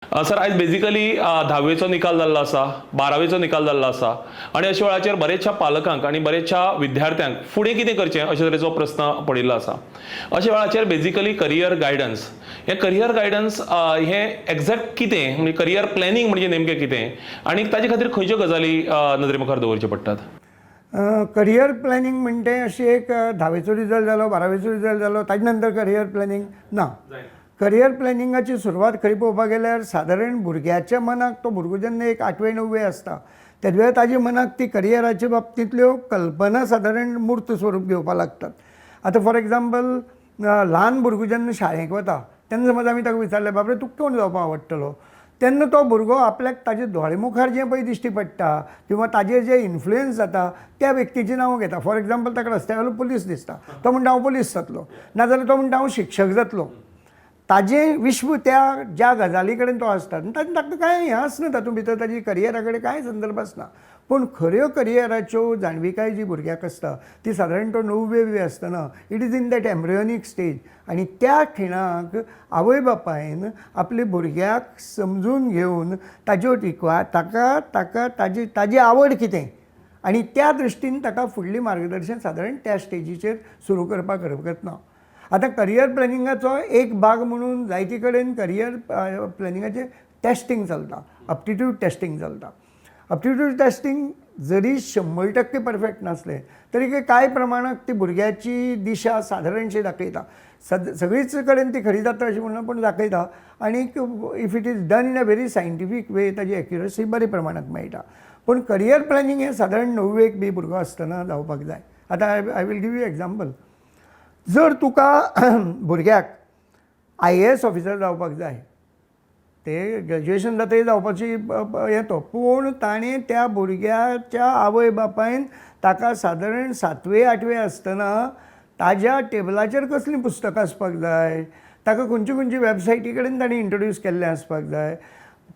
Sir, आयज basically धावेचो निकाल जाल्लो आसा, बारावेचो निकाल जाल्लो आसा आनी अशा वेळाचेर बरेचशा पालकांक आनी बरेचशा विद्यार्थ्यांक फुडें कितें करचें अशे तरेचो प्रस्न पडिल्लो आसा. अशा वेळाचेर बेजिकली करियर गायडन्स, हें करियर गायडन्स हें एग्जॅक्ट कितें, म्हणजे करियर प्लॅनिंग म्हणजे नेमकें कितें आनी ताजे खातीर खंयच्यो गजाली नदरे मुखार दवरच्यो पडटात? करियर प्लॅनिंग म्हणटे अशी एक धावेचो रिजल्ट जालो, बारावेचो रिजल्ट जालो, ताजे नंतर करियर प्लॅनिंग ना. करियर प्लॅनिंगाची सुरवात खरी पळोवपाक गेल्यार सादारण भुरग्याच्या मनाक, तो भुरगो जेन्ना एक आठवे णव्वे आसता तेज वेळार ताज्या मनाक ती करियराच्या बाबतींतल्यो कल्पना सादारण मूर्त स्वरूप घेवपाक लागतात. आतां फॉर एग्जाम्पल, ल्हान भुरगो जेन्ना शाळेक वता तेन्ना समज आमी ताका विचारलें, "बाबरे, तुका कोण जावपाक आवडटलो?" तेन्ना तो भुरगो आपल्याक ताजे दोळे मुखार जें पळय दिश्टी पडटा किंवा ताजेर जे इन्फ्लुयन्स जाता त्या व्यक्तीचीं नांवां घेता. फॉर एग्जाम्पल, ताका रस्त्या वयलो पुलीस दिसता, तो म्हणटा हांव पुलीस जातलो, नाजाल्यार तो म्हणटा हांव शिक्षक जातलो. ताजें विश्व त्या ज्या गजाली कडेन तो आसता आनी ताका कांय हें आसना, तातूंत भितर ताजी करियरा कडेन कांय संदर्भ आसना. पूण खऱ्यो करियराच्यो जाणविकाय जी भुरग्याक आसता ती सादारण तो णव्वे बी आसतना, it is in that embryonic stage. आनी त्या खिणाक आवय बापायन आपल्या भुरग्याक समजून घेवन ताज्यो रिक्वा ताका ताका ताजी ताजी आवड कितें आनी त्या दृश्टीन ताका फुडली मार्गदर्शन सादारण त्या स्टेजीचेर सुरू करपाक हरकत ना. आतां करियर प्लॅनिंगाचो एक भाग म्हणून जायती कडेन करियर प्लॅनिंगाचें टेस्टींग चलता, अप्टिट्यूड टेस्टींग चलता. अप्टिट्यूड टेस्टींग जरी 100% परफेक्ट नासलें तरी कांय प्रमाणात ती भुरग्याची दिशा सादारणशी दाखयता. सद सगळीच कडेन ती खरी जाता अशें म्हणना, पूण दाखयता. आनीक if it is done in a very scientific way, ताजी एक्युरसी बऱ्या प्रमाणात मेळटा. पूण करियर प्लॅनिंग हें सादारण णव्वेक बी भुरगो आसतना जावपाक जाय. आतां I will give you example. जर तुका भुरग्याक आयएएस ऑफिसर जावपाक जाय, ते ग्रॅज्युएशन जातकीर जावपाची येतो, पूण ताणें त्या भुरग्याच्या आवय बापायन ताका सादारण सातवे आठवे आसतना ताज्या टेबलाचेर कसलीं पुस्तकां आसपाक जाय, ताका खंयची खंयची वेबसायटी कडेन ताणें इंट्रोड्यूस केल्लें आसपाक जाय,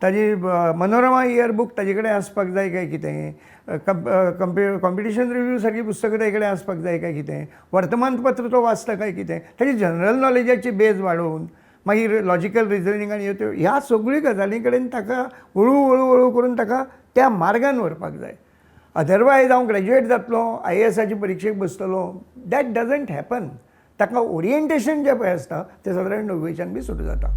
ताजी मनोरमा इयर बूक ताजे कडेन आसपाक जाय काय कितें, कॉम्पिटिशन रिव्यू सारकी पुस्तकां ताजे कडेन आसपाक जाय काय कितें, वर्तमानपत्र तो वाचता काय कितें, ताजी जनरल नॉलेजाची बेज वाडोवन मागीर लॉजिकल रिजनींग आनी ह्यो त्यो ह्या सगळ्यो गजाली कडेन ताका हळू हळू हळू करून ताका त्या मार्गान व्हरपाक जाय. अदरवायज हांव ग्रॅज्युएट जातलो, आयएएसाची परिक्षेक बसतलो, that doesn't happen. ताका ओरिएंटेशन जें पळय आसता तें सादारण णव्वेच्यान बी सुरू जाता.